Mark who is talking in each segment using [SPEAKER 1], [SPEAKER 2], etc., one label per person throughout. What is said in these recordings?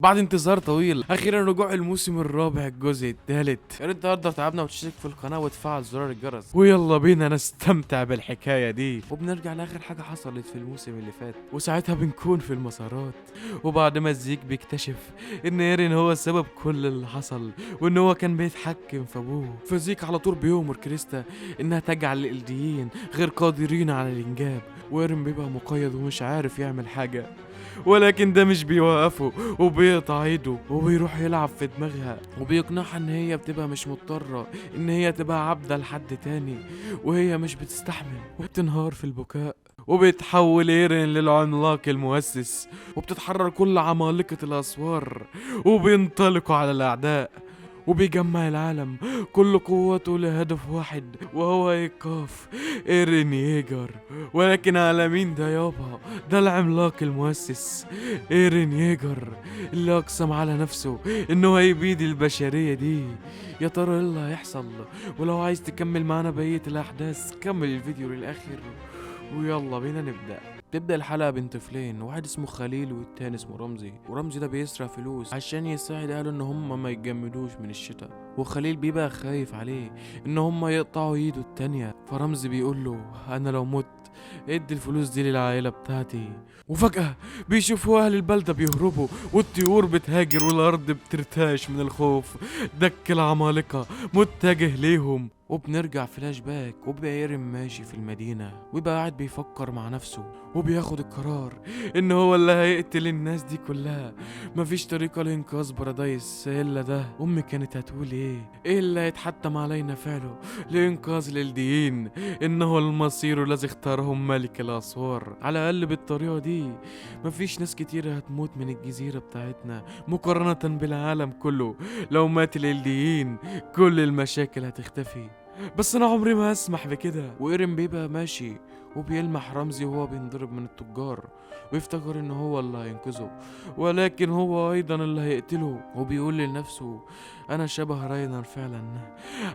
[SPEAKER 1] بعد انتظار طويل اخيرا رجوع الموسم الرابع الجزء الثالث. يا ريت تقدر تعبنا وتشترك في القناة وتفعل زرار الجرس، ويلا بينا نستمتع بالحكاية دي. وبنرجع لاخر حاجة حصلت في الموسم اللي فات، وساعتها بنكون في المسارات، وبعد ما زيك بيكتشف ان ايرين هو سبب كل اللي حصل وان هو كان بيتحكم في ابوه، فزيك على طول بيؤمر كريستا انها تجعل الالديين غير قادرين على الانجاب، وايرين بيبقى مقيد ومش عارف يعمل حاجة، ولكن ده مش بيوقفه وبيقطع ايده وبيروح يلعب في دماغها وبيقنعها ان هي بتبقى مش مضطرة ان هي تبقى عبدة لحد تاني، وهي مش بتستحمل وبتنهار في البكاء، وبيتحول ايرين للعملاق المؤسس، وبتتحرر كل عمالقة الأسوار وبينطلقوا على الأعداء، وبيجمع العالم كل قوته لهدف واحد وهو ايقاف ايرين ييجر. ولكن على مين ده يابا؟ ده العملاق المؤسس ايرين ييجر اللي اقسم على نفسه انه هيبيد البشرية دي. يا ترى ايه اللي هيحصل؟ ولو عايز تكمل معانا بقية الاحداث كمل الفيديو للاخر، ويلا بينا نبدأ. تبدأ الحلقة بين طفلين، واحد اسمه خليل والتاني اسمه رمزي، ورمزي ده بيسرق فلوس عشان يساعد اهله ان هم ما يتجمدوش من الشتاء، وخليل بيبقى خايف عليه ان هم يقطعوا ايده التانية، فرمزي بيقول له انا لو مت ادي الفلوس دي للعائلة بتاعتي. وفجأة بيشوفوا اهل البلدة بيهربوا والطيور بتهاجر والارض بترتعش من الخوف، دك العمالقة متجه ليهم. وبنرجع فلاش باك، وبيبقى ايرين ماشي في المدينة ويبقى قاعد بيفكر مع نفسه وبياخد القرار ان هو اللي هيقتل الناس دي كلها، مفيش طريقة لإنقاذ بارادايس الا ده. امي كانت هتقول ايه؟ ايه اللي هيتحتم علينا فعله لإنقاذ الالديين؟ انه المصير الذي اختارهم ملك الاسوار. على الاقل بالطريقة دي مفيش ناس كتيرة هتموت من الجزيرة بتاعتنا مقارنة بالعالم كله. لو مات الالديين كل المشاكل هتختفي، بس انا عمري ما اسمح بكده. وايرين بيبقى ماشي وبيلمح رمزي وهو بينضرب من التجار، ويفتكر ان هو اللي هينقذه، ولكن هو ايضا اللي هيقتله. وبيقول لنفسه انا شبه راينر فعلا،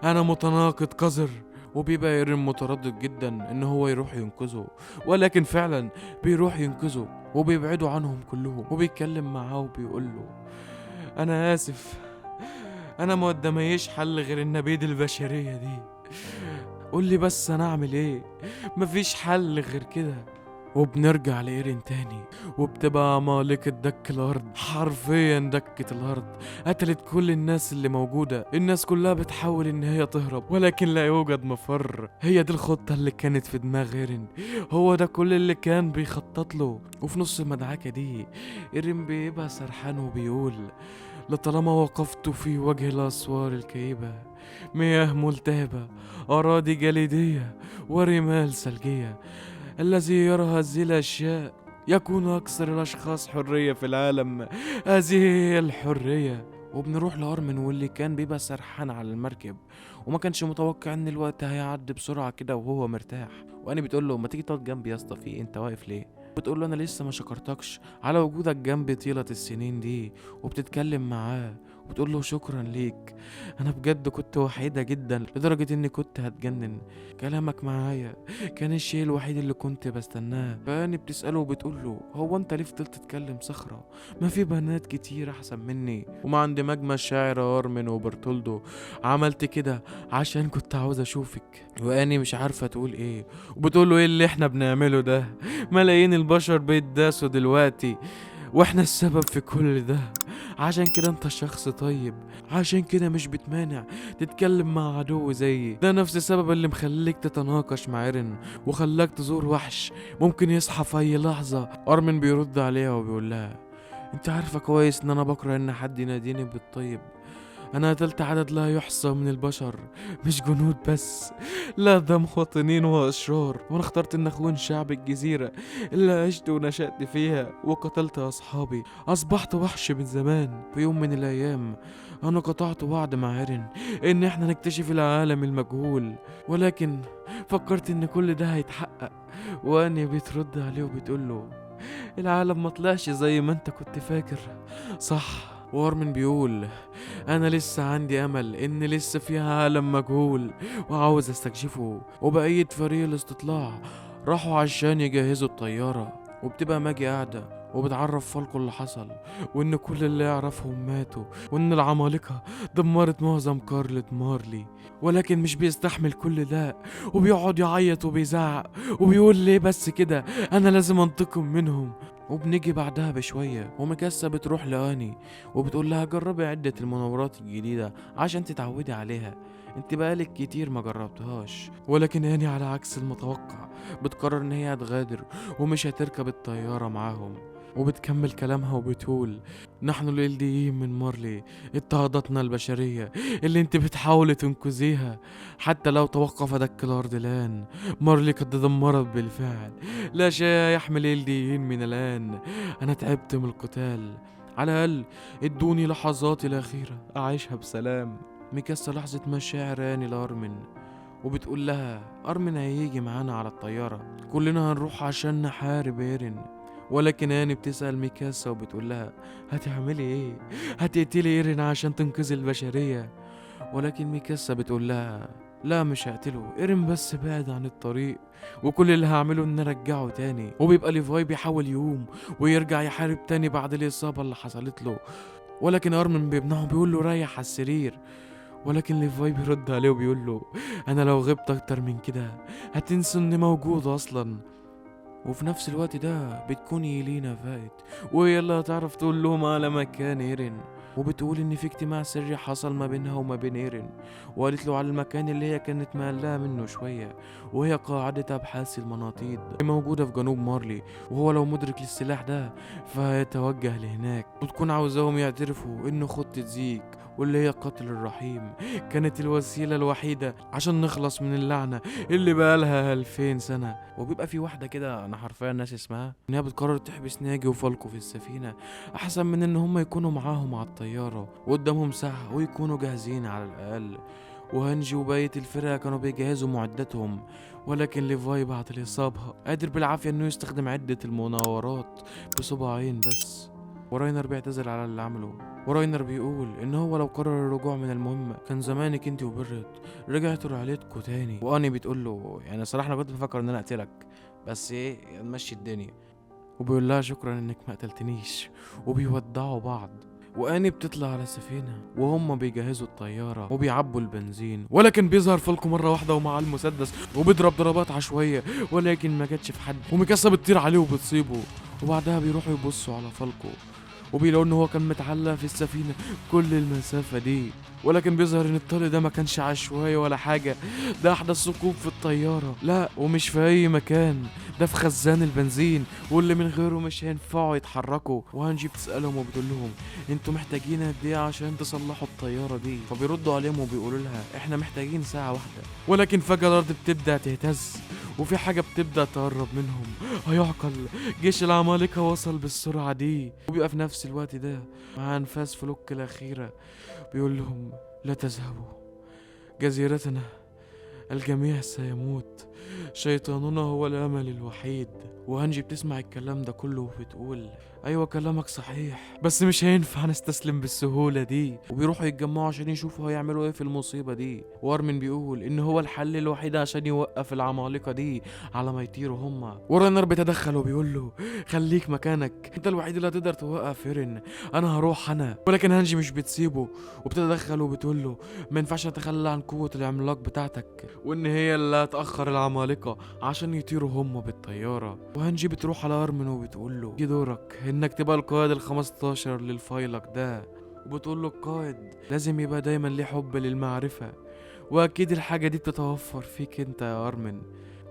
[SPEAKER 1] انا متناقض قذر. وبيبقى ايرين متردد جدا ان هو يروح ينقذه، ولكن فعلا بيروح ينقذه وبيبعدوا عنهم كلهم، وبيتكلم معاه وبيقول له انا اسف، انا ما قداميش حل غير النبيد البشرية دي، قول لي بس انا اعمل ايه، مفيش حل غير كده. وبنرجع لإيرين تاني، وبتبقى عمالقة دك الأرض، حرفيا دكت الأرض، قتلت كل الناس اللي موجودة. الناس كلها بتحاول إن هي تهرب ولكن لا يوجد مفر. هي دي الخطة اللي كانت في دماغ إيرين، هو ده كل اللي كان بيخطط له. وفي نص المدعكة دي إيرين بيبقى سرحان وبيقول لطالما وقفت في وجه الأسوار الكئيبة، مياه ملتهبة، أراضي جليدية ورمال ثلجية، الذي يرى هذه الأشياء يكون أكثر الأشخاص حرية في العالم، هذه هي الحرية. وبنروح لأرمن واللي كان بيبقى سرحان على المركب وما كانش متوقع ان الوقت هيعدي بسرعة كده وهو مرتاح. وأني بتقول له ما تيجي تقعد جنبي يا اسطى، في إيه؟ انت واقف ليه؟ بتقول له انا لسه ما شكرتكش على وجودك جنبي طيلة السنين دي، وبتتكلم معاه وبتقول له شكرا ليك، انا بجد كنت وحيدة جدا لدرجة اني كنت هتجنن، كلامك معايا كان الشيء الوحيد اللي كنت بستناه. فاني بتسأله وبتقول له هو انت ليه فضلت تتكلم صخرة؟ ما في بنات كتير احسن مني. ومع اندماج مشاعر ارمن وبرتولدو عملت كده عشان كنت عاوز اشوفك. واني مش عارفة تقول ايه، وبتقول له ايه اللي احنا بنعمله ده؟ ملايين البشر بيتداسوا دلوقتي واحنا السبب في كل ده، عشان كده انت شخص طيب، عشان كده مش بتمانع تتكلم مع عدو زيي. ده نفس السبب اللي مخليك تتناقش مع ايرين وخلاك تزور وحش ممكن يصحى في اي لحظة. ارمن بيرد عليها وبيقول لها انت عارفة كويس ان انا بكره ان حد يناديني بالطيب، انا قتلت عدد لا يحصى من البشر، مش جنود بس، لا ده مواطنين واشرار، وانا اخترت ان اخون شعب الجزيرة اللي عشت ونشأت فيها وقتلت اصحابي، اصبحت وحش من زمان. في يوم من الايام انا قطعت وعد مع ايرين ان احنا نكتشف العالم المجهول، ولكن فكرت ان كل ده هيتحقق. واني بترد عليه وبتقول له العالم ما طلعش زي ما انت كنت فاكر، صح؟ وارمن بيقول انا لسه عندي امل ان لسه في عالم مجهول وعاوز استكشفه. وبقية فريق الاستطلاع راحوا عشان يجهزوا الطيارة، وبتبقى ماجي قاعدة وبتعرف فالكو اللي حصل، وإن كل اللي يعرفهم ماتوا، وإن العمالقة دمرت معظم قارة مارلي. ولكن مش بيستحمل كل ده، وبيقعد يعيط وبيزعق وبيقول ليه بس كده، أنا لازم أنتقم منهم. وبنيجي بعدها بشوية وميكاسا بتروح لآني وبتقول لها جربي عدة المناورات الجديدة عشان تتعودي عليها، انت بقالك كتير ما جربتهاش. ولكن آني على عكس المتوقع بتقرر ان هي هتغادر ومش هتركب الطيارة معاهم. وبتكمل كلامها وبتقول نحن الإلديين من مارلي، اضطهدتنا البشرية اللي انت بتحاولي تنقذيها، حتى لو توقف دك الأرض الآن مارلي قد تدمرت بالفعل، لا شيء يحمي الإلديين من الآن، أنا تعبت من القتال، على الأقل ادوني لحظاتي الأخيرة أعيشها بسلام. ميكاسا لحظة مشاعر آني لأرمن وبتقول لها أرمن هيجي معانا على الطيارة، كلنا هنروح عشان نحارب إيرين. ولكن آني بتسأل ميكاسا وبتقول لها هتعملي ايه؟ هتقتلي إيرين عشان تنقذي البشرية؟ ولكن ميكاسا بتقول لها لا مش هقتله، إيرين بس بعد عن الطريق، وكل اللي هعمله ان ارجعه تاني. وبيبقى ليفاي بيحاول يقوم ويرجع يحارب تاني بعد الإصابة اللي حصلت له، ولكن أرمن بيمنعه بيقول له ريح على السرير. ولكن ليفاي بيرد عليه وبيقول له انا لو غبت اكتر من كده هتنسوا اني موجود اصلا. وفي نفس الوقت ده بتكون يلينا فاقت وهي اللي هتعرف تقول لهم على مكان ايرين، وبتقول ان في اجتماع سري حصل ما بينها وما بين ايرين، وقالت له على المكان اللي هي كانت مقلقة منه شوية، وهي قاعدة ابحاث المناطيد موجودة في جنوب مارلي، وهو لو مدرك للسلاح ده فهيتوجه لهناك. وتكون عاوزاهم يعترفوا ان خطة زيك واللي هي قتل الرحيم كانت الوسيلة الوحيدة عشان نخلص من اللعنة اللي بقالها 2000 سنة. وبيبقى في واحدة كده أنا حرفيا ناس اسمها إنها بتقرر تحبس ناجي وفالكو في السفينة أحسن من إن هم يكونوا معاهم على الطيارة وقدامهم ساعة ويكونوا جاهزين على الأقل. وهانجي وبقية الفرقة كانوا بيجهزوا معداتهم، ولكن ليفاي بعد الإصابة قادر بالعافية إنه يستخدم عدة المناورات بصباعين بس. وراينر بيعتذر على اللي عمله، وراينر بيقول ان هو لو قرر الرجوع من المهمة كان زمانك انت وبرت رجعتوا لعيلتكوا تاني. واني بتقول له يعني صراحة انا كنت بفكر ان انا اقتلك، بس ايه نمشي الدنيا. وبيقول لها شكرا انك ما قتلتنيش، وبيودعوا بعض. واني بتطلع على السفينة وهم بيجهزوا الطيارة وبيعبوا البنزين، ولكن بيظهر فالكو مرة واحدة ومع المسدس وبيضرب ضربات عشوائية، ولكن ما جاتش في حد، وميكاسا بتطير عليه وبتصيبه. وبعدها بيروحوا يبصوا على فالكو وبيلاقوا ان هو كان متعلق في السفينة كل المسافة دي، ولكن بيظهر ان الطلق ده ما كانش عشوائي ولا حاجة، ده احدث ثقوب في الطيارة، لا ومش في اي مكان، ده في خزان البنزين واللي من غيره مش هينفعوا يتحركوا. وهانجي بتسألهم وبتقول لهم انتوا محتاجين قد ايه عشان تصلحوا الطيارة دي؟ فبيردوا عليهم وبيقولوا لها احنا محتاجين ساعة واحدة. ولكن فجأة الارض بتبدأ تهتز وفي حاجة بتبدأ تقرب منهم، هيعقل جيش العمالقة وصل بالسرعة دي؟ وبيبقى في نفس الوقت ده مع أنفاس فلوك الأخيرة بيقول لهم لا تذهبوا، جزيرتنا الجميع سيموت، شيطاننا هو الأمل الوحيد. وهانجي بتسمع الكلام ده كله وبتقول أيوة كلامك صحيح، بس مش هينفع نستسلم بالسهولة دي. وبيروحوا يتجمعوا عشان يشوفوا هيعملوا ايه في المصيبة دي. وارمن بيقول إن هو الحل الوحيد عشان يوقف العمالقة دي على ما يطيروا هما. وراينر بيتدخل وبيقول له خليك مكانك، انت الوحيد اللي هتقدر توقف ايرين، انا هروح انا. ولكن هانجي مش بتسيبه وبتتدخل وبتقول له ما ينفعش اتخلى عن قوة العملاق بتاعتك، وان هي اللي هتأخر العمالقة عشان يطيروا هما بالطيارة. وهانجي بتروح على ارمن وبتقول له دي دورك انك تبقى القائد ال15 للفايلك ده، وبتقول له القائد لازم يبقى دايما ليه حب للمعرفة، واكيد الحاجة دي بتتوفر فيك انت يا ارمن.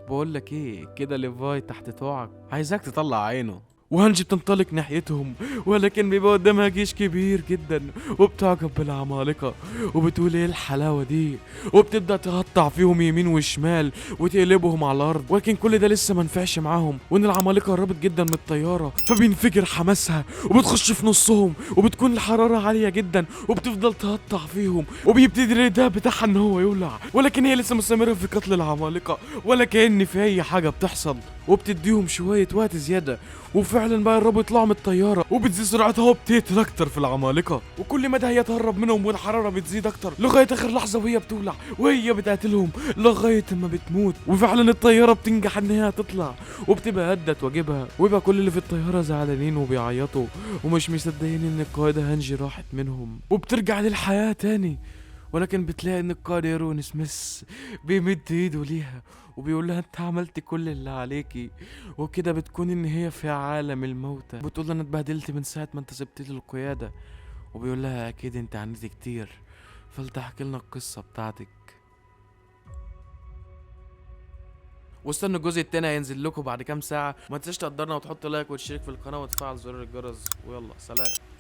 [SPEAKER 1] بقولك ايه كده ليفاي تحت طوعك، عايزاك تطلع عينه. وهانجي بتنطلق ناحيتهم، ولكن بيبقى قدامها جيش كبير جدا وبتعجب بالعمالقة وبتقول ايه الحلاوة دي، وبتبدأ تقطع فيهم يمين وشمال وتقلبهم على الأرض. ولكن كل ده لسه ما نفعش معاهم، وإن العمالقة قربت جدا من الطيارة فبينفجر حماسها وبتخش في نصهم، وبتكون الحرارة عالية جدا وبتفضل تقطع فيهم، وبيبتدي الرداء بتاعها ان هو يولع، ولكن هي لسه مستمرة في قتل العمالقة ولا كأن في أي حاجة بتحصل. وبتديهم شوية وقت زيادة، وفعلا بقى يقربوا يطلعوا من الطيارة، وبتزيد سرعتها وبتقتل اكتر في العمالقة، وكل مدى هي تهرب منهم والحرارة بتزيد اكتر لغاية اخر لحظة وهي بتولع وهي بتقتلهم لغاية ما بتموت. وفعلا الطيارة بتنجح ان هي تطلع، وبتبقى ادت واجبها، ويبقى كل اللي في الطيارة زعلانين وبيعيطوا ومش مصدقين ان القائده هانجي راحت منهم، وبترجع للحياة تاني. ولكن بتلاقي ان القائد ايرون سميث بيمد ايده ليها وبيقول لها انت عملت كل اللي عليكي، وكده بتكون ان هي في عالم الموتى. بتقول له انا اتبهدلت من ساعة ما انت سبت لي القيادة، وبيقول لها اكيد انت عانيتي كتير، فلتحكي لنا القصة بتاعتك. واستنوا الجزء التاني هينزل لكم بعد كام ساعة. ما تنساش تقدرنا وتحط like وتشترك في القناة وتفعل زرار الجرس، ويلا سلام.